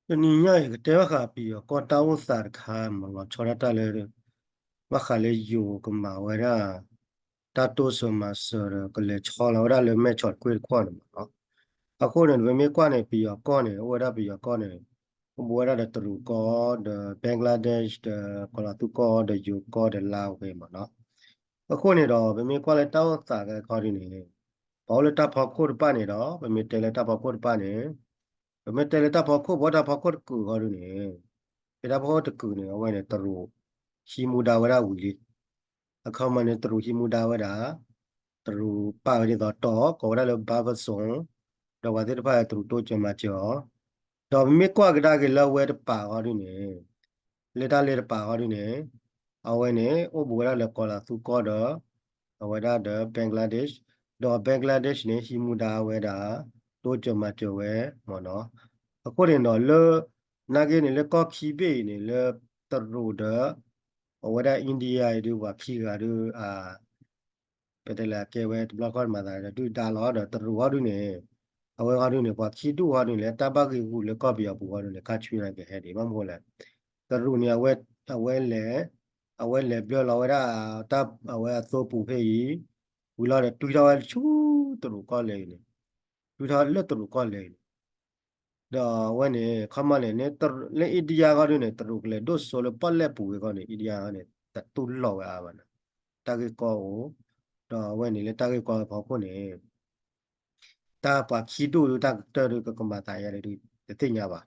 တနံၤညါအံၤ ကတဲဘၣ်ဃးပယီၤကီၢ်တၢ်အိၣ်သးတခါ မ့ၢ်လီၤဆီဒၣ်တၢ်လၢ ဘၣ်ဃးလၢယိၤကမၤဝဲဒၣ် တၢ်တိစၢၤမၤစၢၤဒီး ကလဲၤဆီလီၤဝဲဒၣ်လၢမဲၢ်ဆီးတခွ့ၣ်တခီန့ၣ်မ့ၢ်နီၤ. အဃိန့ၣ် ပမ့ၢ်ကွၢ်န့ၣ် ပယီၤကီၢ်န့ၣ် အိၣ်ဝဲဒၣ်ပယီၤကီၢ်န့ၣ် အိၣ်ဘူးဝဲဒၣ်ဒီးတရူးကီၢ် ဒီး Bangladesh ဒီးကီၤလၤသူကီၢ် ဒီးယိၤကီၢ် ဒီးလါဝဲမ့ၢ်နီၤ. အဃိန့ၣ်ဒီး ပမ့ၢ်ကွၢ်လၢတၢ်အိၣ်သးကဲခီဒုန့ၣ် ပှၤအိၣ်လၢတၢ်ဖီခိၣ်တဖၣ်န့ၣ်ဒီး ပမ့ၢ်တဲလၢတၢ်ဖီခိၣ်တဖၣ်န့ၣ် ပမ့ၢ်တဲလၢတၢ်ဖီခိၣ် ပှၤတၢ်ဖီခိၣ်တကုာ်ခီဒုန့ၣ် ဖဲတၢ်ဖီခိၣ်တကုာ်န့ၣ် အဝဲန့ၣ် တရူးဟံးမူဒါဝဲဒၣ်ဝံၤလံ. အခီမီန့ၣ် တရူးဟံးမူဒါဝဲဒၣ် တရူးပာ်ဝဲဒ်သိးတီၤ ကိးဝဲဒၣ်လၢ buffer zone ဒီးပှၤသ့ၣ်တဖၣ်တရူးတိစၢၤမၤစၢၤအီၤ ဒီးပမ့ၢ်ကွၢ်ကဒါက့ၤလၢအဝဲတပၤခီဒုန့ၣ် လၢတၢ်လၢတပၤခီဒုန့ၣ် အဝဲန့ၣ် အိၣ်ဘူးဝဲဒၣ်လၢကီၤလၤသူကီၢ်ဒီး အဝဲဒၣ်ဒီး Bangladesh ဒီး Bangladesh န့ၣ် ဟံးမူဒါဝဲဒၣ် တိစၢၤမၤစၢၤဝဲမ့ၢ်နီၤ. အဃိန့ၣ်ဒီးလၢ နာ်က့န့ၣ် လၢကီၢ်ခံဘ့ၣ်အံၤန့ၣ် လၢတရူးဒီး အဝဲဒၣ် India အံၤဒုး ပှၤခံဂၤဒုး အ ပတဲလၢအကဲဝဲတဘျီဃီမၤသးဒီးဒုၣ်ဒါလီၤ ဒီးတရူးဟီဒုန့ၣ် အဝဲဟီဒုန့ၣ် ပှၤခံဒူၣ်ဟီဒုန့ၣ် လၢတၢ်ဘၣ်ဂံာ်ဂူာ်လၢကီၢ်ပယီၤပူၤဟီဒုန့ၣ် ခါဆူညါကဟဲဒံး ဘၣ်မနုၤလဲၣ် တရူးန့ၣ် အဝဲလဲၤ အဝဲလဲၤဘျၢလီၤဝဲဒၣ် တၢ်အဝဲအသိပူၤဖဲအံၤ ဝံၤလီၤဒီး တွံထီၣ်ဝဲဆူတရူးကီၢ်လဲၤအံၤန့ၣ် တွံထီၣ်လၢတရူးကီၢ်လဲၤအံၤန့ၣ် ဒီးအဝဲန့ၣ် ခီမီန့ၣ် လၢ India ဂီၢ်ဒုန့ၣ် တရူးကလဲၤဒိၣ်စိလၢပီၣ်လဲၣ်ပူၤဝဲဂီၢ်န့ၣ် India န့ၣ် တတူၢ်လိာ်ဝဲအါဘၣ်နီၤ တၢ်ဂ့ၢ်ကီအိၣ် ဒီးအဝဲန့ၣ်လၢတၢ်ဂ့ၢ်ကီဖီခိၣ်န့ၣ် တၢ်ပှၤခံဒူၣ်ဒု တၢ်ကတၢၢ်ဒု ကကမၤသးယါဒု တသ့ၣ်ညါဘၣ်.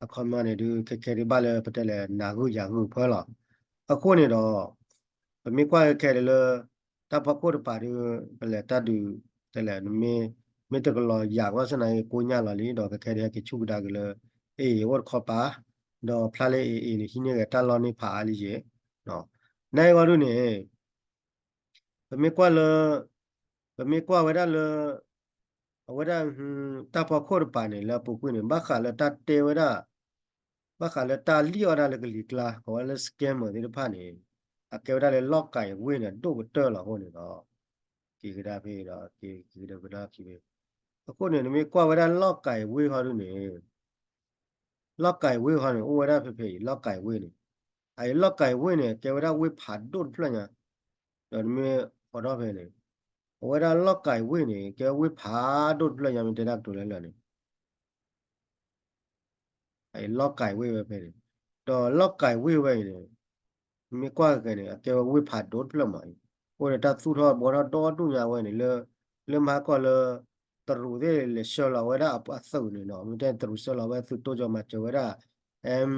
အခီမီန့ၣ်ဒု ခဲခဲဒုဘၣ်လၢပတဲလဲၣ် နၤဂုာ်ယၤဂုာ်ဖၢလီၤ. အဃိန့ၣ်ဒီး ပမ့ၢ်ကွၢ်ခဲခဲဒုလၢ တၢ်ဖီခိၣ်တပၤဒု ပလဲၤတၢ်ဒုး တဲလဲၣ် မ့ၢ်တကလီၤယၤကွၢ်စ့ၢ်န့ၣ် ကိညၢ်လီၤလံ ဒီးခဲခဲဒုဟဲက့ၤဆူၣ်ကဒါက့ၤလၢ AA အိၣ်တခီပၤ ဒီးဖျါလၢ AA န့ၣ် ဟံးန့ၢ်ဂ့ၤတၢ်လီၢ်န့ၢ်ဖးအါလံယ့ၣ် နဂီၢ်ဒုန့ၣ် ပမ့ၢ်ကွၢ်လၢ ပမ့ၢ်ကွၢ်ဝဲဒၣ်လၢ အဝဲဒၣ် တၢ်ဖီခိၣ်တပၤန့ၣ် လၢအပူၤကွံာ်န့ၣ် ဘၣ်ဃးလၢတၢ်တဲဝဲဒၣ် ဘၣ်ဃးလၢတၢ်လံၣ်အီၣ်ဒၣ်လၢကလံၤကျါ ကိးဝဲလၢ scammer သ့ၣ်တဖၣ်န့ၣ် အကဲဝဲဒၣ်လၢလီၢ်ကၤဝ့ၢ်န့ၣ် အဒိၣ်ကတၢၢ်လီၤအဃိန့ၣ်ဒီး က့ၤကဒါဖဲဒီး က့ၤကဒါဖဲ အဃိန့ၣ် နမ့ၢ်ကွၢ်ဝဲဒၣ်လီၢ်ကၤဝ့ၢ်ဟီဒုန့ၣ် လီၢ်ကၤဝ့ၢ်ဟီန့ၣ် အိၣ်ဝဲဒၣ်ဖဲဖဲအံၤ လီၢ်ကၤဝ့ၢ်န့ၣ် အအံၤလီၢ်ကၤဝ့ၢ်န့ၣ် ကဲဝဲဒၣ်ဝ့ၢ်ဖးဒိၣ်တဖျၢၣ်ညါ ဒီးနမ့ၢ်အိးထီၣ်ဖဲန့ၣ် အဝဲဒၣ်လီၢ်ကၤဝ့ၢ်န့ၣ် ကဲဝဲဝ့ၢ်ဖးဒိၣ်တဖျၢၣ်ညါ မ့ၢ်တဲဒၣ်ကတိၤလၢလၢာ်န့ၣ် အအံၤလီၢ်ကၤဝ့ၢ်ဝဲဖဲန့ၣ် ဒီးလီၢ်ကၤဝ့ၢ်ဝဲအံၤန့ၣ် မ့ၢ်ကွၢ်ကဲန့ၣ် အကဲဝဲဝ့ၢ်ဖးဒိၣ်တဖျၢၣ်မးအံၤ အိၣ်ဒီးတၢ်သူၣ်ထီၣ်ဘှီထီၣ်ဒီဒူၣ်ညါဝဲန့ၣ် လၢ လၢမၤကီၢ်လၢ တရူးသ့ၣ်လဲၤဆှၢလီၤဝဲဒၣ်အသုးန့ၣ်နီၤ မ့ၢ်တဲတရူးဆှၢလီၤဝဲသုးတိစၢၤမၤစၢၤဝဲဒၣ် M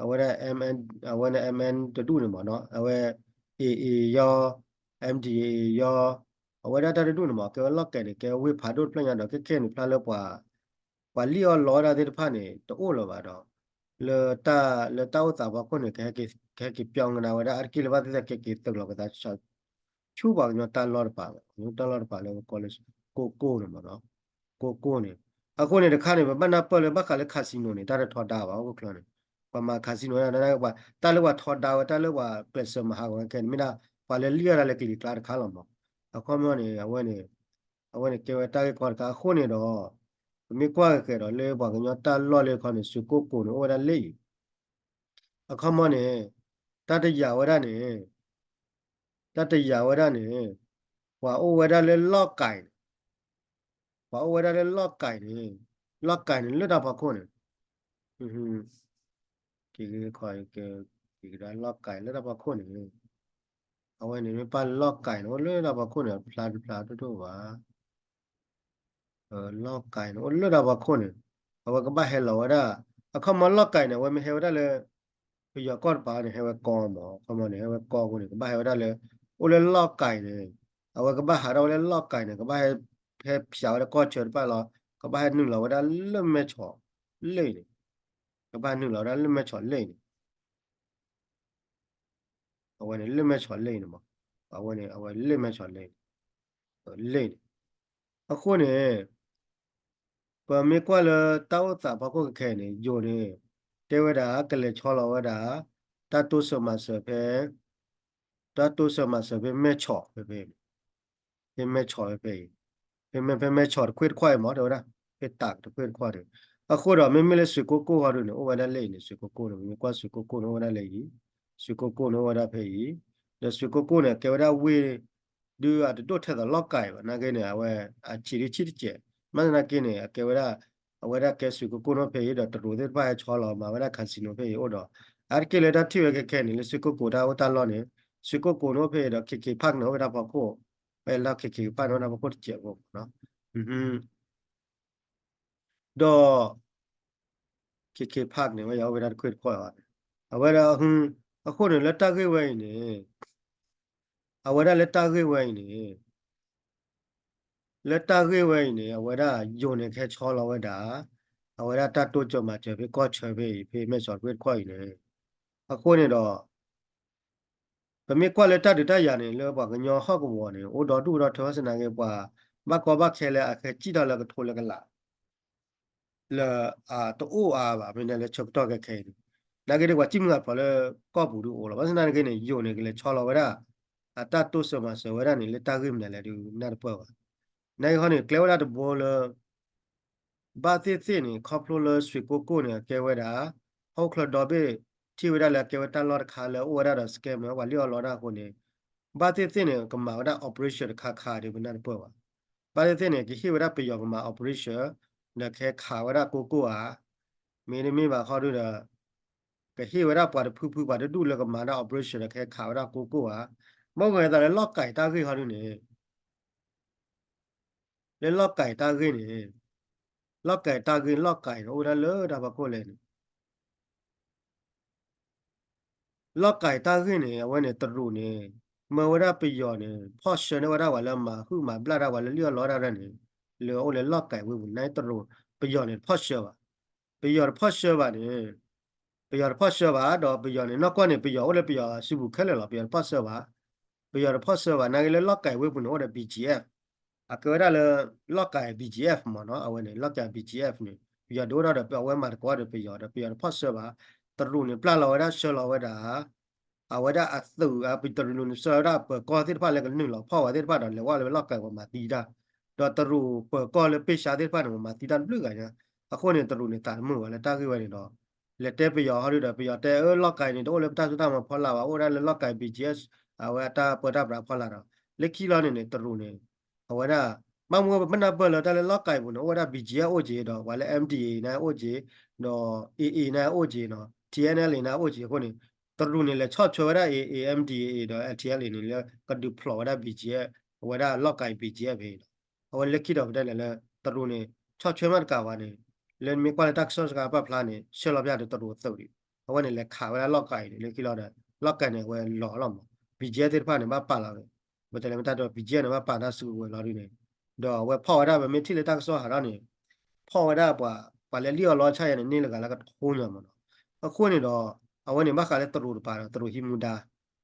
အဝဲဒၣ် M N အဝဲန့ၣ် M N တဒူၣ်န့ၣ်မးနီၤ အဝဲ A A ယီ M D A A ယီ အဝဲဒၣ်တၢ်တဒူၣ်န့ၣ်မး ကဲဝဲလီၢ်ကၤန့ၣ် ကဲဝဲဝ့ၢ်ဖးဒိၣ်တဖျၢၣ်ညါဒီး ခဲခဲန့ၣ်ဖျါလၢပှၤ ပှၤလံၣ်အီၣ်လီအီၣ်ဒၣ်သ့ၣ်တဖၣ်န့ၣ် တအိၣ်လၢၤဘၣ်ဒီး လၢတၢ် လၢတၢ်အိၣ်သးဖီခိၣ်န့ၣ် ကဟဲက့ၤ ကဟဲက့ၤပၠီကဒါဝဲဒၣ် အါတက့ၢ်လၢဘၣ်သ့ၣ်သ့ၣ်ကဟဲက့ၤသုးလီၤကသး ဆူပှၤကညီတၢ်လီၢ်တပၤ ပှၤကညီတၢ်လီၢ်တပၤလၢကိးလၢ ကိၢ်ကိၢ်န့ၣ်မးနီၤ ကိၢ်ကိၢ်န့ၣ် အဃိန့ၣ်တခါန့ၣ် ပဘၣ်နၢ်ပၢၢ်လၢဘၣ်ဃးလၢ casino န့ၣ် တၢ်တထီဒါဘၣ် အိၣ်ခိၣ်ချၢန့ၣ် ပှၤမၤ casino တၢ်လၢပှၤထီဒါဝဲ တၢ်လၢပှၤကျဲးစၢးမၤဟးဂီၤခဲန့ၣ် မ့ၢ်ဒၣ် ပှၤလၢလံၣ်အီၣ်ဒၣ်လၢကလံၤကျါတခါလီၤမး အခီပညီန့ၣ် အဝဲန့ၣ် အဝဲန့ၣ်ကဲဝဲတၢ်ဂ့ၢ်ကီတခါအဃိန့ၣ်ဒီး ပမ့ၢ်ကွၢ်ကဲဒီးလၢပှၤကညီတၢ်လီၢ်လၢခီန့ၣ် စူးကိၢ်ကိၢ်န့ၣ် အိၣ်ဝဲဒၣ်လၢအံၤ အခီပညီန့ၣ် တၢ်တယာ်ဝဲဒၣ်န့ၣ် တၢ်တယာ်ဝဲဒၣ်န့ၣ် ပှၤအိၣ်ဝဲဒၣ်လၢလီၢ်ကၤန့ၣ် ပှၤအိၣ်ဝဲဒၣ်လၢလီၢ်ကၤန့ၣ် လီၢ်ကၤန့ၣ်လၢတၢ်ဖီခိၣ်န့ၣ် က့ၤကဒါလီၢ်ကၤလၢတၢ်ဖီခိၣ်န့ၣ် အဝဲန့ၣ်မ့ၢ်ပၢ်လီၢ်ကၤန့ၣ် အိၣ်လၢတၢ်ဖီခိၣ်န့ၣ် ဖျါတဖျါဒိၣ်ဒိၣ်ဘၣ် လီၢ်ကၤန့ၣ် အိၣ်လၢတၢ်ဖီခိၣ်န့ၣ် အဝဲကဘၣ်ဟဲလီၤဝဲဒၣ် အခီပညီလီၢ်ကၤန့ၣ် အဝဲမ့ၢ်ဟဲဝဲဒၣ်လၢ ပယီၤကီၢ်တပၤန့ၣ် ဟဲဝဲကီမး အခီပညီန့ၣ် ဟဲဝဲကီအဃိန့ၣ် ကဘၣ်ဟဲဝဲဒၣ်လၢ အိၣ်လၢလီၢ်ကၤန့ၣ် အဝဲကဘၣ်ဟးထီၣ်ဝဲလၢလီၢ်ကၤန့ၣ် ကဘၣ်ဟဲ ဟဲဖျါဝဲဒၣ်ကီၢ်ဆၢတဖၣ်လီၤ ကဘၣ်ဟဲနုာ်လီၤဝဲဒၣ်လၢမဲၢ်ဆီးလ့ၣ်န့ၣ် ကဘၣ်နုာ်လီၤဝဲဒၣ်လၢမဲၢ်ဆီးလ့ၣ်န့ၣ် အဝဲန့ၣ်လၢမဲၢ်ဆီးလ့ၣ်န့ၣ်မး အဝဲန့ၣ် အဝဲလၢမဲၢ်ဆီးလ့ၣ်န့ၣ် လ့ၣ်န့ၣ် အဃိန့ၣ် ပမ့ၢ်ကွၢ်လၢတၢ်အိၣ်သးဖီခိၣ်ခဲခဲအံၤန့ၣ် ယိၤန့ၣ် တဲဝဲဒၣ် ကလဲၤဆီလီၤဝဲဒၣ် တၢ်တိစၢၤမၤစၢၤဖဲ တၢ်တိစၢၤမၤစၢၤဖဲမဲၢ်ဆီးဖဲဖဲ ဖဲမဲၢ်ဆီးဖဲဖဲအံၤ ဖဲမဲၢ် ဖဲမဲၢ်ဆီးတခွ့ၣ်တခွါအံၤမး တဲဝဲဒၣ် ဖဲတးတခွ့ၣ်တခွါန့ၣ် အဃိဒီးမ့မ့ၢ်လၢစွ့ၣ်ကိၣ်ကိၣ်ဟီဒုန့ၣ် အိၣ်ဝဲဒၣ်လၢအံၤန့ၣ် စွ့ၣ်ကိၣ်ကိၣ်န့ၣ် မ့မ့ၢ်ကွၢ်စွ့ၣ်ကိၣ်ကိၣ်န့ၣ် အိၣ်ဝဲဒၣ်လၢအံၤ, စွ့ၣ်ကိၣ်ကိၣ်န့ၣ် အိၣ်ဝဲဒၣ်ဖဲအံၤ, ဒီးစွ့ၣ်ကိၣ်ကိၣ်န့ၣ် ကဲဝဲဒၣ်ဝ့ၢ် ဒုးအတဒိၣ်ထဲသိးလီၢ်ကၤဘၣ် နာ်က့န့ၣ် အဝဲအဆံးဒုဆံးတစဲး, မ့ၢ်သနာ်က့န့ၣ် အကဲဝဲဒၣ် အဝဲဒၣ်ကဲစွ့ၣ်ကိၣ်ကိၣ်နီၣ်ဖဲအံၤ ဒီးတရူးသ့ၣ်တဖၣ်ဟဲဆီလီၤမၤဝဲဒၣ် casino ဖဲအံၤအိၣ်ဒီး အါတက့ၢ်လၢတၢ်ထံၣ်ဝဲခဲခဲန့ၣ် လၢစွ့ၣ်ကိၣ်ကိၣ်တၢ်အိၣ်တၢ်လီၢ်န့ၣ် စွ့ၣ်ကိၣ်ကိၣ်န့ၣ်အိၣ်ဖဲအံၤဒီး KK Park န့ၣ် အိၣ်ဝဲဒၣ်ဖီခိၣ်, ဖဲလၢ KK Park န့ၣ် အိၣ်ဒၣ်ဖီခိၣ်တစဲးဖိမ့ၢ်နီၤ ဒီး KK Park န့ၣ် ဝဲယၤအိၣ်ဝဲဒၣ်တခွ့ၣ်တခီၣ်ဘၣ်, အဝဲဒၣ် အဃိန့ၣ် လၢတၢ်ဂ့ၢ်ဝဲအံၤန့ၣ် အဝဲဒၣ်လၢတၢ်ဂ့ၢ်ဝဲအံၤန့ၣ် လၢတၢ်ဂ့ၢ်ဝဲအံၤန့ၣ် အဝဲဒၣ်ယိၤန့ၣ်ကဟဲဆီလီၤဝဲဒၣ် အဝဲဒၣ်တၢ်တိစၢၤမၤစၢၤဖဲကီၢ်ဆၢဖဲအံၤ ဖဲမဲၢ်စီၤတခွ့ၣ်တခီၣ်အံၤန့ၣ် အဃိန့ၣ်ဒီး ပမ့ၢ်ကွၢ်လၢတၢ်ဒုးတၢ်ယၤန့ၣ် လၢပှၤကညီဟီၣ်ကဝီၤန့ၣ် အိၣ်ဒီဒူၣ်ဒီထၢ ဘၣ်ဆၣ်သနာ်က့ ပှၤဘၣ်ကီဘၣ်ခဲလၢအကဲစံၣ်ထီၣ်လၢကထိလၢကလး လၢအတအိၣ်အါဘၣ် မ့ၢ်န့ၣ်လၢဆၢကတီၢ်ခဲခဲအံၤန့ၣ် နာ်က့ဒီးပှၤစံၣ်မုၢ်ဟးဖျိးလၢကီၢ်ပူၤဒုးအိၣ်လီၤ. ဘၣ်ဆၣ်သနာ်က့န့ၣ် ယိၤန့ၣ် ကလဲၤဆီလီၤဝဲဒၣ် အတၢ်တိစၢၤမၤစၢၤဝဲဒၣ်န့ၣ် လၢတၢ်ဂ့ၢ်မနုၤလဲၣ်ဒုးနၢ်တပၢၢ်ဘၣ်. နာ်က့ဟီန့ၣ် ကျဲဝဲဒၣ်တဘိလၢ ဘၣ်သ့ၣ်သ့ၣ်န့ၣ် ခီဖျိလၢစွ့ၣ်ကိၣ်ကိၣ်န့ၣ် အကဲဝဲဒၣ် ဟီၣ်ခိၣ်ချၢဒီဘ့ၣ် ထံၣ်ဝဲဒၣ်လၢအကဲဝဲတၢ်လီၢ်တခါလၢအိၣ်ဝဲဒၣ်ဒီး scam လၢပှၤလံၣ်အီၣ်လီတၢ်အဃိန့ၣ် ဘၣ်သ့ၣ်သ့ၣ်န့ၣ် ကမၤဝဲဒၣ် operation တခါခါဒီးပနၢ်တပၢၢ်ဘၣ်. ဘၣ်သ့ၣ်သ့ၣ်န့ၣ် ကဟ့ၣ်ဝဲဒၣ်ပယီၤကမၤ operation ဒီးကဟဲခးဝဲဒၣ်ကိၣ်ကိၣ်ဧါ, မ့တမ့ၢ်ဘၣ်ခီဒုဒီး ကဟ့ၣ်ဝဲဒၣ်ပှၤတဖုဖုပှၤတဒူၣ်လၢကမၤဒၣ် operation ဒီးကဟဲခးဝဲဒၣ်ကိၣ်ကိၣ်ဧါ. မ့ၢ်ဝဲသးလၢလီၢ်ကၤတၢ်ဂ့ၢ်ဟီဒုန့ၣ် လၢလီၢ်ကၤတၢ်ဂ့ၢ်န့ၣ် လီၢ်ကၤတၢ်ဂ့ၢ် လီၢ်ကၤန့ၣ် အိၣ်ဝဲဒၣ်လၢတၢ်ဖီခိၣ်လဲၣ်န့ၣ် လီၢ်ကၤတၢ်ဂ့ၢ်န့ၣ် အဝဲန့ၣ်တရူးန့ၣ် မၢဝဲဒၣ်ပယီၤန့ၣ် ဖီၣ်ဆှၢန့ၢ်ဝဲဒၣ်ပှၤလၢမၤဟုၣ်မၤဘျၣ်တၢ် ပှၤလၢလံၣ်အီၣ်လီတၢ်န့ၣ် လၢအအိၣ်လၢလီၢ်ကၤဝ့ၢ်ပူၤန့ၣ် တရူး ပယီၤန့ၣ်တဖီၣ်ဆှၢဘၣ်. ပယီၤတဖီၣ်ဆှၢဘၣ်န့ၣ် ပယီၤတဖီၣ်ဆှၢဘၣ် ဒီးပယီၤန့ၣ် နီၢ်ကီၢ်န့ၣ် ပယီၤအိၣ်လၢပယီၤစုပူၤခဲလၢာ်လီၤ. ပယီၤတဖီၣ်ဆှၢဘၣ် ပယီၤတဖီၣ်ဆှၢဘၣ် နာ်က့လၢလီၢ်ကၤဝ့ၢ်ပူၤန့ၣ် အိၣ်ဒီး BGF အကဲဝဲဒၣ်လၢ လီၢ်ကၤ BGF မ့ၢ်နီၤ အဝဲန့ၣ် လီၢ်ကၤ BGF န့ၣ် ပယီၤဒုးအိၣ်ထီၣ်ဒီး အဝဲမၤသကိးဒီးပယီၤဒီး ပယီၤတဖီၣ်ဆှၢဘၣ် တရူးန့ၣ် ပျၢ်လီၤဝဲဒၣ်ဆှၢလီၤဝဲဒၣ် အဝဲဒၣ်အသုး တရူးန့ၣ် ဆှၢဝဲဒၣ်အပၢၤကီၢ်သ့ၣ်တဖၣ်လၢကနုာ်လီၤဖီၣ်ဝဲသ့ၣ်တဖၣ်ဒီး လဲၤဝဲလၢလီၢ်ကၤပှၤမၤသံတၢ် ဒီးတရူးပၢၤကီၢ်လၢပ့ၢ်ဆါသ့ၣ်တဖၣ်န့ၣ် ပှၤမၤသံတၢ်တဘျုးဂၤညါ အဃိန့ၣ် တရူးန့ၣ် သးတမုာ်ဘၣ်လၢတၢ်ဂ့ၢ်ဝဲန့ၣ်ဒီး လဲၤတဲပယီၤဟီဒုဒီး ပယီၤတဲအၢ လီၢ်ကၤအံၤန့ၣ် တအိၣ်လၢပတၢ်စိတၢ်ကမီၤဖီလာ်ဘၣ် အိၣ်ဝဲဒၣ်လၢလီၢ်ကၤ BGF အဝဲအတၢ်ပၢတၢ်ပြးဖီလာ်ဒီး လၢခံလီၤန့ၣ်န့ၣ် တရူးန့ၣ် အဝဲဒၣ် ဘၣ်မနုၤပနၢ်ပၢၢ်လၢတၢ်လၢလီၢ်ကၤအံၤပူၤန့ၣ် အိၣ်ဝဲဒၣ် BGF အိၣ်က့ၤဒီး ပှၤလၢ MNDAA န့ၣ်အိၣ်က့ၤ ဒီး AA န့ၣ်အိၣ်က့ၤနီၤ TNLA န့ၣ်အိၣ်က့ၤအဃိန့ၣ် တရူးန့ၣ် လဲၤဆီၣ်ထွဲဝဲဒၣ် AA MNDAA ဒီး TNLA န့ၣ် လၢကဒုးဖျိးဝဲဒၣ် BGF အဝဲဒၣ်လီၢ်ကၤ BGF ဖဲအံၤဒီး အဝဲလၢခံဒီးပတဲန့ၣ်လၢ တရူးန့ၣ် ဆီၣ်ထွဲမးတကးဝဲန့ၣ် လၢနမ့ၢ်ကွၢ်လၢတၢ်ကစီၣ်စခါပာ်ဖျါန့ၣ် ဆှၢလီၤပျၢ်ဒီးတရူးအသုးဒံး အဝဲန့ၣ် လဲၤခးဝဲဒၣ်လီၢ်ကၤအံၤန့ၣ် လၢခံလီၤဒီး လီၢ်ကၤန့ၣ် အဝဲလီၤလီၤမး BGF သ့ၣ်တဖၣ်န့ၣ် ဘၣ်ပာ်လီၤဝဲ ပတဲလၢမ့ၢ်တၢ်ဒီး BGF န့ၣ် ဘၣ်ပာ်တၢ်စုကဝဲၤလီၤဒ်န့ၣ် ဒီးအဝဲဖီၣ်ဝဲဒၣ် ပမ့ၢ်ထံၣ်လၢတၢ်ကစီၣ်ဟးထီၣ်န့ၣ် ဖီၣ်ဝဲဒၣ်ပှၤ ပှၤလၢလံၣ်အီၣ်လီဆၣ်ယဲန့ၣ် န့ၢ်လၢဂၤလၢကထိညါမးနီၤ အဃိန့ၣ်ဒီး အဝဲန့ၣ်ဘၣ်ဃးလၢတရူးတပၤဒီး တရူးဟံးမူဒါ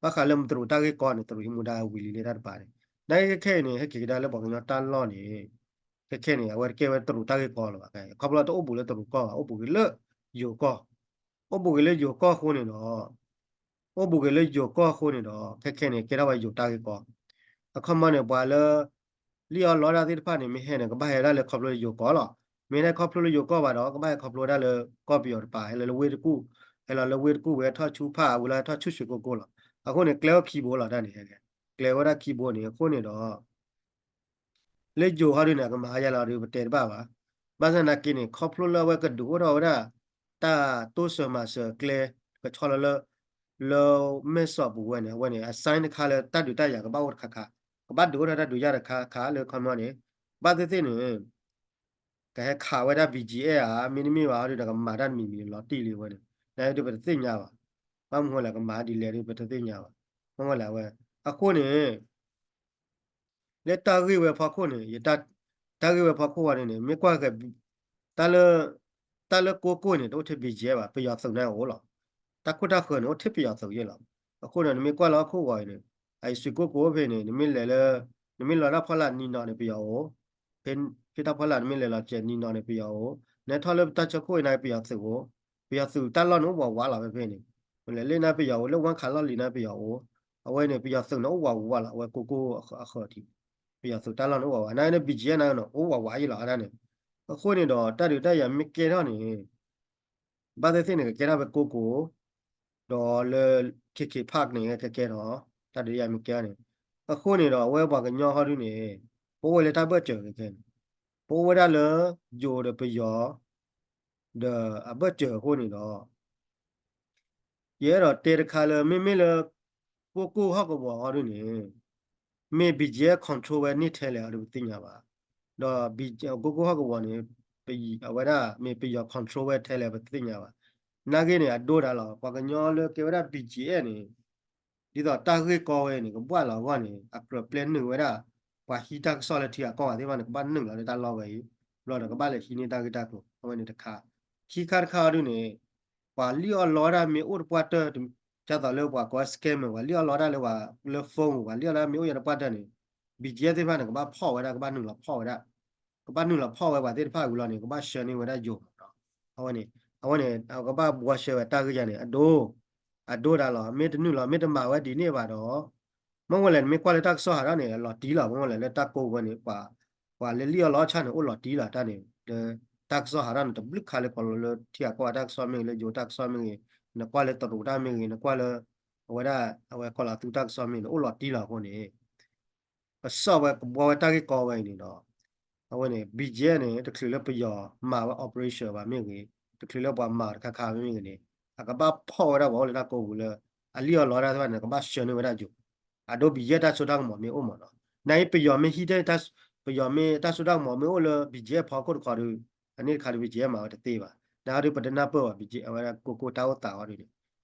ဘၣ်ဃးလၢတရူးတၢ်ဂ့ၢ်ကီန့ၣ် တရူးဟံးမူဒါဝံၤလံလၢတၢ်တပၤန့ၣ် နာ်က့ခဲခဲအံၤန့ၣ် ဟဲက့ၤကဒါလၢပှၤကညီတၢ်လီၢ်န့ၣ် ခဲခဲန့ၣ် အဝဲတကဲဝဲတရူးတၢ်ဂ့ၢ်ကီလၢၤဘၣ် ခီဖျိတအိၣ်ဘူးလၢတရူးကီၢ်ဘၣ် အိၣ်ဘူးက့ၤလၢယိၤကီၢ် အိၣ်ဘူးက့ၤလၢယိၤကီၢ်အဃိန့ၣ်ဒီး အိၣ်ဘူးက့ၤလၢယိၤကီၢ်အဃိန့ၣ်ဒီး ခဲခဲန့ၣ် ကဲထီၣ်ဝဲယိၤတၢ်ဂ့ၢ်ကီ အခီပညီန့ၣ် ပှၤလၢ လံၣ်အီၣ်လီတၢ်သ့ၣ်တဖၣ်န့ၣ် မ့ၢ်ဟဲန့ၣ် ကဘၣ်ဟဲဒၣ်လၢခီဖျိလၢယိၤကီၢ်လီၤ မ့ၢ်ဟဲခီဖျိလၢယိၤကီၢ်ဘၣ်ဒီး ကဘၣ်ဟဲခီဖျိဝဲဒၣ်လၢကီၢ်ပယီၤတပၤ ဟဲလၢလၢဝ့ၢ်တကူၣ် ဟဲလီၤလၢဝ့ၢ်တကူၣ်ဝဲထီၣ်ဆူဖၣ် အဝဲလၢဟဲထီၣ်ဆူၣ်ရွှ့ကိကိၣ်လီၤ အဃိန့ၣ် ကျဲအိၣ်ခံဘိလီၤတၢ်န့ၣ် ကျဲဝဲဒၣ်ခံဘိန့ၣ် အဃိန့ၣ်ဒီး လၢယိၤဟီဒုန့ၣ် အကမၤဟါယါလီၤဒီး ပတဲတဘၣ်ဘၣ်. ဘၣ်ဆၣ်သနာ်က့န့ၣ် ခီဖျိလၢအဝဲကဒုးအိၣ်ထီၣ်ဝဲဒၣ် တၢ်တိစၢၤမၤစၢၤအကျဲ ကဆီလီၤလၢ လၢမဲၢ်စီးပူၤဝဲန့ၣ် အဝဲန့ၣ် အ sign တခါလၢတၢ်ဒုးတၢ်ယၤကဘၣ်အိၣ်တခါခါ, ကဘၣ်ဒုးအိၣ်ထီၣ်တၢ်ဒုးယၤတခါခါလၢခီမီန့ၣ် ဘၣ်သ့ၣ်သ့ၣ်န့ၣ် ကဟဲခးဝဲဒၣ် ဘီၣ်ကၠံၣ်အဲၣ် ဧါ, မ့တမ့ၢ်ဘၣ်ဟီဒုဒီး ကမၤတၢ်တမံၤမံၤလီၤတံၢ်လံဝဲန့ၣ် နဒုးပတသ့ၣ်ညါဘၣ်. ဘၣ်မနုၤလဲၣ် ကမၤဒ်လဲၣ်ဒုး ပတသ့ၣ်ညါဘၣ်. ဘၣ်မနုၤလဲၣ် အဝဲ အဃိန့ၣ် လၢတၢ်ဂ့ၢ်ဝဲဖီခိၣ်န့ၣ် ယတၢ် တၢ်ဂ့ၢ်ဝဲဖီခိၣ်ဝဲန့ၣ်န့ၣ် မ့ၢ်ကွၢ်က့ၤ တၢ်လၢ တၢ်လၢကိကိၣ်န့ၣ် တအိၣ်ထဲ ဘီၣ်ကၠံၣ်အဲၣ် ဘၣ်, ပယီၤသုးန့ၣ်အိၣ်လီၤ. တၢ်ခိၣ်တၢ်ဃၢၤန့ၣ် အိၣ်ထဲပယီၤသုးယဲလီၤ. အဃိန့ၣ် နမ့ၢ်ကွၢ်လၢဟီၣ်ခိၣ်ဂီၤအံၤန့ၣ် အအံၤ စွ့ၣ်ကိၣ်ကိၣ်ဖဲန့ၣ် နမ့ၢ်လဲၤလၢ နမ့ၢ်လီၤတၢ်ဖီလာ်နံၤနီၤန့ၣ် ပယီၤအိၣ်, ဖဲ ဖဲတၢ်ဖီလာ်နမ့ၢ်လဲၤလီၤစဲးနံၤနီၤန့ၣ် ပယီၤအိၣ်, နဟဲထီၣ်လၢပတၢ်ဆၢခိၣ်အံၤန့ၣ် ပယီၤသုးအိၣ်, ပယီၤသုးတၢ်လီၢ်န့ၣ် အိၣ်ဝးဝးလီၤဖဲဖဲန့ၣ်, လဲၤလၢန့ၣ်ပယီၤအိၣ်, လၢဝၣ်ခးလီၢ်လံၤန့ၣ်ပယီၤအိၣ်, အဝဲန့ၣ် ပယီၤသုးန့ၣ်အိၣ်ဝးဝးလီၤ အဝဲကိကိၣ်အဃၢၤထံး, ပယီၤသုးတၢ်လီၢ်န့ၣ်အိၣ်ဝးဝး, နာ်က့န့ၣ် ဘီၣ်ကၠံၣ်အဲၣ် နာ်က့န့ၣ် အိၣ်ဝးဝးယဲလီၤ အတၢ်န့ၣ် အဃိန့ၣ်ဒီး တၢ်ဒုးတၢ်ယၤမ့ၢ်ကဲထီၣ်န့ၣ် ဘၣ်သ့ၣ်သ့ၣ်န့ၣ် ကကဲထီၣ်ဖဲကိကိၣ်, ဒီးလၢ ခ့ခ့ park န့ၣ် ကကဲထီၣ်, တၢ်ဒုးတၢ်ယၤမ့ၢ်ကဲထီၣ်န့ၣ်, အဃိန့ၣ်ဒီး အဝဲပှၤကညီဟီဒုန့ၣ် ပအိၣ်ဝဲလၢတၢ်ဘၢၣ်စၢၤခဲခဲန့ၣ်, ပအိၣ်ဝဲဒၣ်လၢ ယိၤဒီးပယီၤ ဒီးအဘၢၣ်စၢၤအဃိန့ၣ်ဒီး ယအဲၣ်ဒိးတဲတခါလၢ မ့မ့ၢ်လၢ ကိကိၣ်ဟီၣ်ကဝီၤဟီဒုန့ၣ် မ့ၢ် ဘီကၠံၣ်အဲၣ် control ဝဲန့ၢ်ထဲလဲၣ်အီၤဒီးပသ့ၣ်ညါဘၣ်. ဒီး ကိကိၣ်ဟီၣ်ကဝီၤန့ၣ် အဝဲဒၣ်မ့ၢ်ပယီၤ control ဝဲထဲလဲၣ်ပသ့ၣ်ညါဘၣ်. နာ်က့န့ၣ် အဒိဒၣ်လီၤ ပှၤကညီလၢကဲဝဲဒၣ် ဘီကၠံၣ်အဲၣ် န့ၣ် ဒ်သိးတၢ်ဂ့ၢ်ကီဝဲန့ၣ် ကဘၣ်လီၤအဂီၢ်န့ၣ် အကြၢးပျဲနုာ်ဝဲဒၣ် ပှၤဟံးတၢ်ကစီၣ်လၢထံဂၤကီၢ်ဂၤသ့ၣ်တဖၣ်န့ၣ် ကဘၣ်နုာ်လီၤလၢတၢ်လီၢ်ဝဲအံၤ, ဘျီဒီးကဘၣ်လဲၤဟံးန့ၢ်တၢ်ဂ့ၢ်တၢ်ကျိၤ အဝဲန့ၣ်တခါ. ခံခါတခါအီၤဒုန့ၣ် ပှၤလံၣ်အီၣ်လီတၢ်မ့ၢ်အိၣ်တပှၢ်တၢၢ် ဒ်သိးလၢပှၤကိး scammer ပှၤလံၣ်အီၣ်လီတၢ်လၢပှၤလၢ phone ပူၤ ပှၤလံၣ်အီၣ်လီတၢ်မ့ၢ်အိၣ်ယၤတပှၢ်တၢၢ်န့ၣ် ဘီကၠံၣ်အဲၣ် သ့ၣ်တဖၣ်န့ၣ် ကဘၣ်ဖီၣ်ဝဲဒၣ် ကဘၣ်နုာ်လီၤဖီၣ်ဝဲဒၣ် ကဘၣ်နုာ်လီၤဖီၣ်ဝဲပှၤသ့ၣ်တဖၣ်ဝံၤလီၤန့ၣ် ကဘၣ်ဆှၢန့ၢ်ဝဲဒၣ်ယိၤမးနီၤ. အဝဲန့ၣ် အဝဲန့ၣ် ကဘၣ်ဘှီဆှၢဝဲတၢ်ဂ့ၢ်ယၤန့ၣ် အဒိ အဒိဒၣ်လီၤ မ့ၢ်တနုာ်လီၤ မ့ၢ်တမၤဝဲဒ်န့ၣ်ဘၣ်ဒီး မ့ၢ်ဝဲလဲၣ် နမ့ၢ်ကွၢ်လၢတၢ်ကစီၣ်ဟးထီၣ်န့ၣ် အလီၤတံၢ်လီၤ မ့ၢ်ဝဲလဲၣ် လၢတၢ်ကိးဝဲန့ၣ် ပှၤ ပှၤလၢလံၣ်အီၣ်လီအီၣ်ဆၣ်န့ၣ် အိၣ်လီၤတံၢ်လီၤတၢ်န့ၣ် လၢတၢ်ကစီၣ်ဟးထီၣ်န့ၣ် တဘျုးခါလၢကိးလီၤလၢထံဂၤကီၢ်ဂၤတၢ်ကစီၣ်မ့ၢ်ဂ့ၤ လၢယိၤတၢ်ကစီၣ်မ့ၢ်ဂ့ၤ နကွၢ်လၢတရူးတၢ်မ့ၢ်ဂ့ၤ နကွၢ်လၢ အဝဲဒၣ် အဝဲကီၤလီၤသူတၢ်ကစီၣ်မ့ၢ်ဂ့ၤန့ၣ် အိၣ်လီၤတံၢ်လီၤအဃိန့ၣ် ကစီၣ်ဝဲကဘှီဝဲတၢ်ဂ့ၢ်ကီဝဲအံၤန့ၣ်ဒီး အဝဲန့ၣ် ဘီကၠံၣ်အဲၣ် န့ၣ် တချုးလၢပယီၤမၤဝဲ operation ဘၣ်မ့ၢ်ဂ့ၤ တချုးလၢပှၤမၤတခါခါမ့ၢ်ဂ့ၤန့ၣ် အကဘၣ်ဖီၣ်ဝဲဒၣ်ပှၤအိၣ်လၢတၢ်ကိးပူၤလၢ အလံၣ်အီၣ်လီတၢ်သ့ၣ်တဖၣ်န့ၣ် ကဘၣ်ဆှၢန့ၢ်ဝဲဒၣ်ယိၤ အဒိ ဘီကၠံၣ်အဲၣ် တၢ်စိတၢ်ကမီၤမ့ၢ်အိၣ်မးနီၤ နာ်အံၤ ပယီၤမ့ၢ်ဟံးတၢ် ပယီၤမ့ၢ်တၢ်စိတၢ်ကမီၤမ့ၢ်အိၣ်လၢ ဘီကၠံၣ်အဲၣ် ဖီခိၣ်တခီဒီး အန့ၣ်တခါဒီး ဘီကၠံၣ်အဲၣ် မၤဝဲတသ့ဘၣ် နာ်အီၤဒုး ပတနၢ်ပၢၢ်ဘၣ် ဘီကၠံၣ်အဲၣ် အဝဲဒၣ်ကိကိၣ်တၢ်အိၣ်သးအီၤဒုးန့ၣ်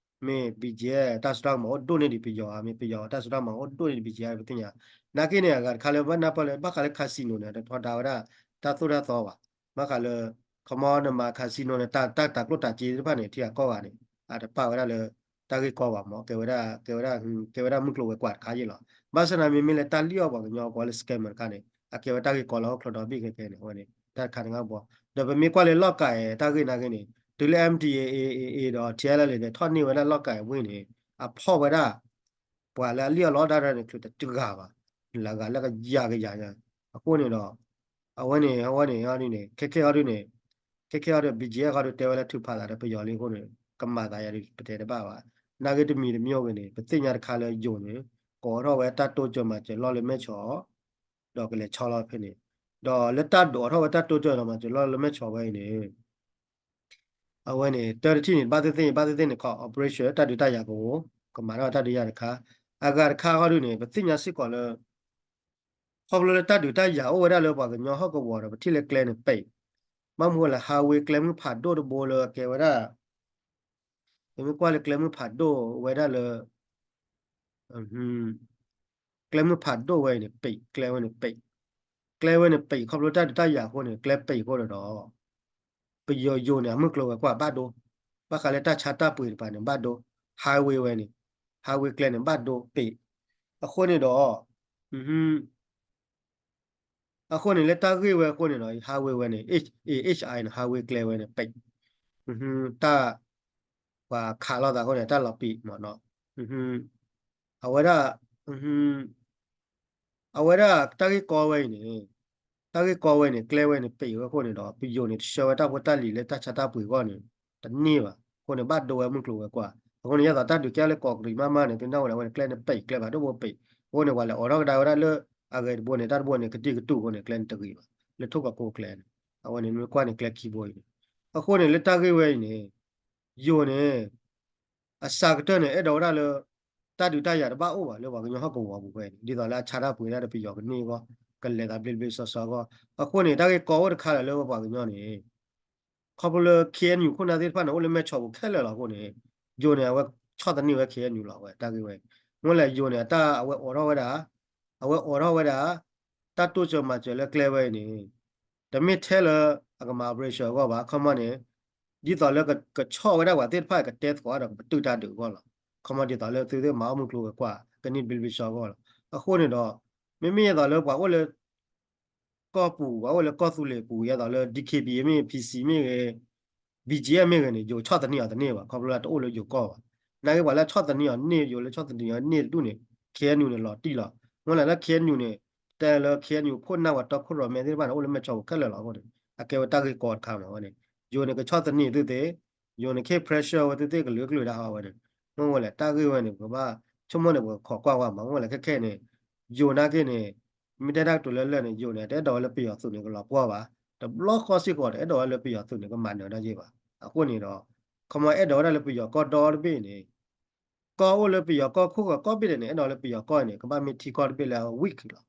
မ့ၢ် ဘီကၠံၣ်အဲၣ် တၢ်စိတၢ်ကမီၤအိၣ်ဒိၣ်န့ၢ်ဒံးပယီၤဧါ မ့ၢ်ပယီၤတၢ်စိတၢ်ကမီၤအိၣ်ဒိၣ်န့ၢ်ဒံး ဘီကၠံၣ်အဲၣ် ပသ့ၣ်ညါ နာ်က့န့ၣ် အဂၤတခါလၢဘၣ်နၢ်ပၢၢ်လၢ ဘၣ်ဃးလၢ casino န့ၣ် တထီဒါဝဲဒၣ်တၢ်သိၣ်တၢ်သီဘၣ် ဘၣ်ဃးလၢ ခီမီနမၤ casino န့ၣ် တၢ်တၢ်ကျိၣ်တၢ်စ့သ့ၣ်တဖၣ်န့ၣ် ထံဂၤကီၢ်ဂၤန့ၣ် အတပာ်ဝဲဒၣ်လၢ တၢ်ဂ့ၢ်ကီဘၣ်မး ကဲဝဲဒၣ် ကဲဝဲဒၣ် ကဲဝဲဒၣ်မုၢ်ကျိၤဝဲၤကွာ်တခါယ့ၣ်လီၤ ဘၣ်ဆၣ်သနာ် မ့မ့ၢ်လၢတၢ်လံၣ်အီၣ်ပှၤကညီကိးလၢ scammer တခါန့ၣ် အကဲဝဲတၢ်ဂ့ၢ်ကီလၢဟီၣ်ခိၣ်ဒီဘ့ၣ်ခဲခဲန့ၣ် အဝဲန့ၣ် တၢ်တခါန့ၣ်ဘၣ် ဒီးပမ့ၢ်ကွၢ်လၢလီၢ်ကၤအံၤ တၢ်ဂ့ၢ်နာ်က့န့ၣ် တုၤလၢ MNDAA ဒီး ထံအဲလ်လ့ လဲၤထီၣ်န့ၢ်ဝဲဒၣ်လီၢ်ကၤအံၤဝံၤန့ၣ် အဖီၣ်ဝဲဒၣ် ပှၤလၢအလံၣ်အီၣ်လီတၢ်န့ၣ် ချုးတဂၤဘၣ် လၢအဂၤလၢကယၤကယၤညါ အဃိန့ၣ်ဒီး အဝဲန့ၣ် အဝဲန့ၣ်အီၤဒ်န့ၣ် ခဲခဲအီၤဒ်န့ၣ် ခဲခဲအီၤဒ် ဘီကၠံၣ်အဲၣ် ဃီဒုးတဲဝဲလၢထုးဖးသးဒီးပယီၤလံအဃိန့ၣ် ကမၤသးယၤဒ်ပတဲတဘၣ်ဘၣ် နာ်က့တမံၤတမံၤအိၣ်ဂ့ၤန့ၣ် ပသ့ၣ်ညါတခါလၢယိၤန့ၣ် ကအိးထီၣ်ဝဲတၢ်တိစၢၤမၤစၢၤလီၢ်လၢမဲၢ်ဆီး ဒီးကလဲၤဆီလီၤဖဲန့ၣ် ဒီးလၢတၢ်ဒုးအိးထီၣ်ဝဲတၢ်တိစၢၤမၤစၢၤလီၢ်လၢမဲၢ်ဆီးဝဲအံၤန့ၣ် အဝဲန့ၣ် တၢ်တထံၣ်န့ၣ် ဘၣ်သ့ၣ်သ့ၣ် ဘၣ်သ့ၣ်သ့ၣ်န့ၣ်ခီ operation တၢ်ဒုးတၢ်ယၤကအိၣ် ကမၤထီၣ်တၢ်ဒုးယၤတခါ အဂၤတခါဃီဒုးန့ၣ် ပသ့ၣ်ညါစ့ၢ်ကီးလၢ ခီဖျိလၢတၢ်ဒုးတၢ်ယၤအိၣ်ဝဲဒၣ်လၢပှၤကညီဟီၣ်ကဝီၤဒီး ပထံၣ်လၢကျဲန့ၣ်ပံး ဘၣ်မနုၤလဲၣ် highway ကျဲမုၢ်ဖးဒိၣ်တဘိလၢအကဲဝဲဒၣ် ပမ့ၢ်ကွၢ်လၢကျဲမုၢ်ဖးဒိၣ်ဝဲဒၣ်လၢ ကျဲမုၢ်ဖးဒိၣ်ဝဲအံၤန့ၣ် ပံး ကျဲဝဲန့ၣ်ပံး ကျဲဝဲန့ၣ်ပံး ခီဖျိတၢ်ဒုးတၢ်ယၤအဃိန့ၣ် ကျဲပံးအဃိန့ၣ်ဒီး ပယီၤယိၤန့ၣ် အမုၢ်ကျိၤဝဲၤကွာ်ဘၣ်ဒိ ဘၣ်ဃးလၢတၢ်ဆါတၢ်ပှ့ၤတပၤန့ၣ် ဘၣ်ဒိ highway ဝဲန့ၣ် highway ကျဲန့ၣ် ဘၣ်ဒိပံး အဃိန့ၣ်ဒီး အဃိန့ၣ် လၢတၢ်ဂ့ၢ်ဝဲအဃိန့ၣ်ဒီး highway ဝဲန့ၣ် H I န့ၣ် highway ကျဲဝဲန့ၣ် ပံး တၢ် ပှၤခးလိာ်သးအဃိန့ၣ် တၢ်လီၤပံးမ့ၢ်နီၤ အဝဲဒၣ် အဝဲဒၣ်တၢ်ဂ့ၢ်ကီဝဲအံၤန့ၣ် တၢ်ဂ့ၢ်ကီဝဲန့ၣ် ကျဲဝဲန့ၣ် ပံးဝဲအဃိန့ၣ်ဒီး ပယိၤန့ၣ် တဆှၢဝဲတၢ်ဖိတၢ်လံၤလၢတၢ်ဆါတၢ်ပှ့ၤအဂီၢ်န့ၣ် တန့ၢ်ဘၣ် အဃိန့ၣ် ဘၣ်ဒိဝဲမုၢ်ကျိၤဝဲၤကွာ် အဃိန့ၣ် ယဲသိးတၢ်ဒုးကဲထီၣ်လၢကီးကရံးမးမးန့ၣ် သုနၢ်ဝဲဒၣ်ဝဲန့ၣ် ကျဲန့ၣ်ပံး ကျဲဘၣ်ဒိဘိပံး အဃိန့ၣ် ပှၤလဲၤအိးထီၣ်ကဒါဝဲဒၣ်လၢ အဂဲၤတဘိန့ၣ် တၢ်တဘိန့ၣ် ကတံၢ်ကတူာ်အဃိန့ၣ် ကျဲန့ၣ်တဂ့ၤဘၣ် လၢထိၣ်ကီးကိးကျဲန့ၣ် အဝဲန့ၣ် မ့ၢ်ကွၢ်န့ၣ် ကျဲခံဘိအံၤန့ၣ် အဃိန့ၣ် လၢတၢ်ဂ့ၢ်ဝဲအံၤန့ၣ် ယိၤန့ၣ် အစှၤကတၢၢ်န့ၣ် အဲၣ်ဒိးဝဲဒၣ်လၢ တၢ်ဒုးတၢ်ယၤတဘၣ်အိၣ်ဘၣ်လၢပှၤကညီဟီၣ်ကဝီၤပူၤဝဲန့ၣ် ဒ်သိးလၢအဆါတၢ်ပှ့ၤဒၣ်ဒီးပယီၤကန့ၢ်အဂီၢ် ကလဲၤသးဘျ့ဘျ့ဆှီဆှီအဂီၢ် အဃိန့ၣ် တၢ်ဂ့ၢ်ကီအိၣ်တခါလၢပှၤကညီန့ၣ် ခီဖျိလၢ K N U ခိၣ်နၢ်သ့ၣ်တဖၣ်န့ၣ် အိၣ်လၢမဲၢ်ဆီးပူၤခဲလၢာ်လီၤအဃိန့ၣ် ယိၤန့ၣ် အဝဲဆီၣ်သနံးဝဲ K N U လီၤဝဲ တၢ်ဂ့ၢ်ဝဲ မ့ၢ်လဲၣ်ယိၤန့ၣ် အတၢ်အဝဲအိးထီၣ်ဝဲဒၣ် အဝဲအိးထီၣ်ဝဲဒၣ် တၢ်တိစၢၤမၤစၢၤလၢကျဲဝဲအံၤန့ၣ် တမ့ၢ်ထဲလၢအကမၤ operation အဂီၢ်ဘၣ် ခီမီန့ၣ် ဒ်သိးလၢကဆီၣ်ဝဲဒၣ်ပှၤသ့ၣ်တဖၣ်ကတဲသကိးဒီးကပတုာ်တၢ်ဒုးအဂီၢ်လီၤ. ခီမီဒ်သိးလၢသုသ့ၣ်မၤအီၣ်မုၢ်ကျိၤဝဲၤကွာ် ကန့ၢ်ဘျ့ဘျ့ဆှီဆှီအဂီၢ်လီၤ. အဃိန့ၣ်ဒီး မ့မ့ၢ်ယဲသိးလၢပှၤအိၣ်လၢ ကီၢ်ပူၤ ပှၤအိၣ်လၢကီၢ်သူလ့ၤပူၤ ယဲသိးလၢ D K B A မ့ၢ်ဂ့ၤ P C မ့ၢ်ဂ့ၤ B G F မ့ၢ်ဂ့ၤန့ၣ် ယိၤဆီၣ်သနံးအီၤတန့ၢ်ဘၣ် ခီဖျိလၢတအိၣ်လၢယိၤကီၢ်ဘၣ်. နာ်က့ပှၤလၢဆီၣ်သနံးအီၤန့ၢ် ယိၤလၢဆီၣ်သနံးအီၤန့ၢ်တဒူၣ်န့ၣ် K N U န့ၣ် လီၤတံၢ်လီၤ. မ့ၢ်လဲၣ်လၢ K N U န့ၣ် တဲလၢ K N U ခိၣ်နၢ်ပှၤတီခိၣ်ရိၣ်မဲသ့ၣ်တဖၣ်န့ၣ် အိၣ်လၢမဲၢ်ဆီးပူၤခဲလၢာ်လီၤအဃိန့ၣ် ကဲဝဲတၢ်ဂ့ၢ်ကီတခါမးဝဲန့ၣ်, ယိၤန့ၣ်ကဆီၣ်သနံးသုသ့, ယိၤန့ၣ်ကဟ့ၣ် pressure ဝဲသုသ့ကလုာ်ကလုာ်ဒၣ်ဟီဝဲန့ၣ်, မ့ၢ်ဝဲလဲၣ် တၢ်ဂ့ၢ်ဝဲန့ၣ် ပကဘၣ်ဆိကမိၣ်န့ၣ် ပကခိးကွၢ်ဝဲမး မ့ၢ်ဝဲလဲၣ်ခဲခဲန့ၣ်, ယိၤနာ်က့န့ၣ် မ့ၢ်တဲတၢ်ကတိၤလၢလၢာ်န့ၣ် ယိၤန့ၣ် တအဲၣ်ဒိးဝဲလၢပယီၤသုးန့ၣ် ကလီၤပှီၢ်ဘၣ်, တဘျီဃီစ့ၢ်ကီး တအဲၣ်ဒိးဝဲလၢပယီၤသုးန့ၣ် ကမၤနၢၤတၢ်ယ့ၢ်ဘၣ်. အဃိန့ၣ်ဒီး ခီမီအဲၣ်ဒိးဝဲဒၣ်လၢပယီၤကီၢ်ဒီတဘ့ၣ်န့ၣ် ကီၢ်အိၣ်လၢပယီၤကီၢ်ခိၣ်ဃၢၤကီၢ်ဘ့ၣ်ဒဲးန့ၣ် အဲၣ်ဒိးလၢပယီၤကီၢ်န့ၣ် ကဘၣ်မ့ၢ်ထံကီၢ်တဘ့ၣ်လၢအ weak လီၤ.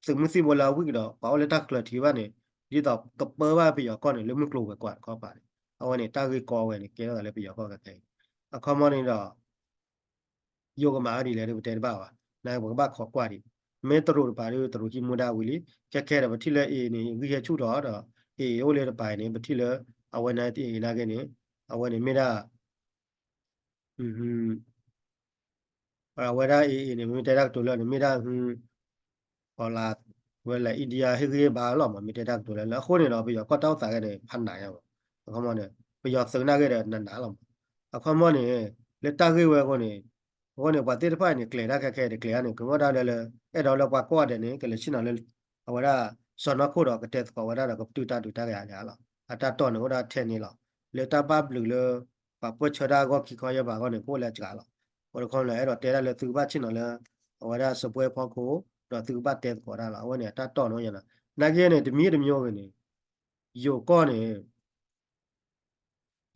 သုးမုၢ်သံၣ်ဘိလၢအ weak ဒီး ပှၤအိၣ်လၢတၢ်ချၢထံးဘၣ်န့ၣ် ဒ်သိးကပၢဘၣ်ပယီၤကီၢ်န့ၣ် လၢမုၢ်ကျိၤဝဲၤကွာ်တခီပၤန့ၣ် အဝဲန့ၣ် တၢ်ဂ့ၢ်ကီဝဲန့ၣ် ကဲထီၣ်သးလၢပယီၤကီၢ်ခဲခဲအံၤ, အခီမီန့ၣ်ဒီး ယိၤကမၤဝဲဒ်လဲၣ်ဒီးပတဲတဘၣ်ဘၣ်, နာ်က့ပကဘၣ်ခိးကွၢ်ဒံး, မ့ၢ်တရူးတပၤဒီး တရူးဟံးမူဒါဝံၤလံ, ခဲခဲဒီးပထံၣ်လၢ AA န့ၣ် ဂံၢ်ဟဲဆူၣ်ထီၣ်ဒီး AA အိၣ်လၢတပၤအံၤန့ၣ် ပထံၣ်လၢ အဝဲန့ၣ် AA နာ်က့န့ၣ် အဝဲန့ၣ်မ့ၢ်ဒၣ် အဝဲဒၣ် AA န့ၣ် မ့ၢ်တဲတၢ်ကတိၤလၢန့ၣ် မ့ၢ်ဒၣ် အီၤလၢ ဝဲလၢ India ဟ့ၣ်ဂံၢ်ဟ့ၣ်ဘါလီၤမး မ့ၢ်တဲတၢ်ကတိၤလၢလၢ အဃိန့ၣ်ဒီး ပယီၤကီၢ်တၢ်အိၣ်သးခဲန့ၣ် ဖးနးညါမး, အခီမီန့ၣ် ပယီၤသုးနာ်က့ဒီးနးနးလီၤမး, အခီမီန့ၣ် လၢတၢ်ဂ့ၢ်ဝဲအဃိန့ၣ် အဃိန့ၣ် ပှၤသ့ၣ်တဖၣ်န့ၣ် ကျဲၤတၢ်ခဲခဲတကျဲၤန့ၣ် ကမ့ၢ်ဒၣ်လၢ အဲၣ်ဒိးလၢပှၤကိးဂၤဒဲးန့ၣ် ကလဲၤဆ့ၣ်နီၤလၢ အဝဲဒၣ် စီၤနီၢ်ခိၣ်ဒီးကတဲသကိးဝဲဒၣ်ဒီးကပတုာ်တၢ်ဒုးတၢ်ဂ့ၤအါလီၤ. အတၢ်တီၢ်န့ၣ်အိၣ်ဒၣ်ထဲန့ၣ်လီၤ. လၢတၢ်ဘၣ်ဘျုးလၢ ပှၤပၢၢ်ဆၢတၢ်ဂီၢ်ခံခီယဲၢ်ဘးအဂီၢ်န့ၣ် ကအိၣ်လၢအစှၤလီၤ. အဃိတခီလၢအဲၣ်ဒိးတဲဒၣ်လၢသုကဘၣ်ဆ့ၣ်နီၤလၢ အဝဲဒၣ်စပွဲဖီခိၣ် ဒီးသုကဘၣ်တဲသကိးတၢ်လီၤ. အဝဲန့ၣ် အတၢ်တီၢ်န့ၣ်ယါလီၤ. နာ်က့န့ၣ် တမံၤတမံၤဂ့ၤန့ၣ် ယိၤကီၢ်န့ၣ်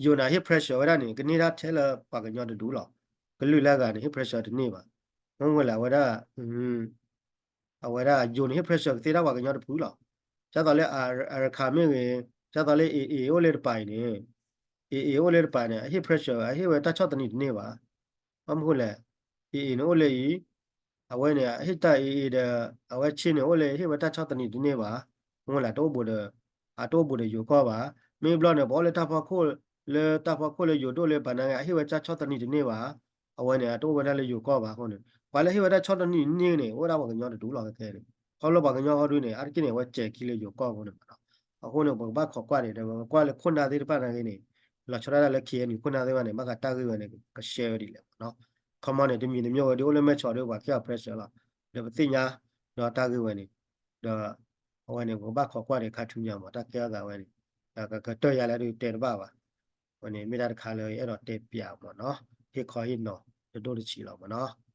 ယိၤန့ၣ် ဟ့ၣ် pressure ဝဲဒၣ်န့ၣ် ကန့ၢ်ဒၣ်ထဲလၢပှၤကညီတဒူၣ်လီၤ. ကလုာ်လၢအဂၤန့ၣ် ဟ့ၣ် pressure တန့ၢ်ဘၣ်. မ့ၢ်ဝဲလၢအဝဲဒၣ် အဝဲဒၣ်ယိၤန့ၣ် ဟ့ၣ် pressure ကသ့ဒၣ်ပှၤကညီတဖုလီၤ. ဒ်သိးလၢ Arakan မ့ၢ်ဂ့ၤ, ဒ်သိးလၢ AA အိၣ်လၢတပၤအံၤန့ၣ်, AA အိၣ်လၢတပၤန့ၣ် အဟ့ၣ် pressure အဟ့ၣ်ဝဲတၢ်ဆီၣ်သနံးတန့ၢ်ဘၣ်. ဘၣ်မနုၤဃိလဲၣ်, AA န့ၣ်အိၣ်လၢအံၤ, အဝဲန့ၣ် အဟ့ၣ်တၢ် AA ဒီး အဝဲဆ့န့ၣ်အိၣ်လၢ ဟ့ၣ်ဝဲတၢ်ဆီၣ်သနံးတန့ၢ်ဘၣ်. မ့ၢ်ဝဲလၢတအိၣ်ဘူးဒီး အတအိၣ်ဘူးဒီးယိၤကီၢ်ဘၣ်. မ့ၢ်ဘျီန့ၣ် ပှၤအိၣ်လၢတၢ်ဖီခိၣ် လၢတၢ်ဖီခိၣ်လၢယိၤဒိၣ်လၢပၤနာ်က့ အဟ့ၣ်ဝဲတၢ်ဆီၣ်သနံးတန့ၢ်ဘၣ်. အဝဲန့ၣ် အတအိၣ်ဝဲဒၣ်လၢယိၤကီၢ်ဘၣ်အဃိန့ၣ် ပှၤလၢဟ့ၣ်ဝဲတၢ်ဆီၣ်သနံးတန့ၢ်န့ၣ် အိၣ်ဒၣ်ပှၤကညီတဒူၣ်လီၤခဲခဲန့ၣ်. ခီဖျိပှၤကညီဃီဒုန့ၣ် အါတက့ၢ်န့ၣ် အဝဲစဲၤခံလၢယိၤကီၢ်အဃိန့ၣ်မးနီၤ. အဃိန့ၣ် ပကဘၣ်ခိးကွၢ်န့ၣ် ဒီးပကကွၢ်လၢခိၣ်နၢ်သ့ၣ်တဖၣ်နာ်က့န့ၣ် လီၤဆီဒၣ်တၢ်လၢ KNU ခိၣ်နၢ်သ့ၣ်တဖၣ်န့ၣ် ဘၣ်ဃးတၢ်ဂ့ၢ်ဝဲန့ၣ် ကshareဝဲဒ်လဲၣ်မးနီၤ. ခီမီန့ၣ် တမံၤတမံၤဝဲဒၣ်အိၣ်လၢမဲၢ်ဆီးဒီးပှၤကဲအီၤ pressure လီၤ. ဒီးပသ့ၣ်ညါ ဒီးတၢ်ဂ့ၢ်ဝဲန့ၣ် ဒီး အဝဲန့ၣ် ပကဘၣ်ခိးကွၢ်န့ၣ် ခါဆူညါမး တၢ်ကဲထီၣ်သးဝဲန့ၣ် ဒီးကကတၢၢ်ယါလၢဒုးတဲတဘၣ်ဘၣ်. ဝဲန့ၣ်မ့ၢ်တၢ်တခါလၢယအဲၣ်ဒိးတဲပၠးမးနီၤ. ဟ့ၣ်ခီဟ့ၣ်နီၤ တဒိၣ်တဆံးလီၤမးနီၤ.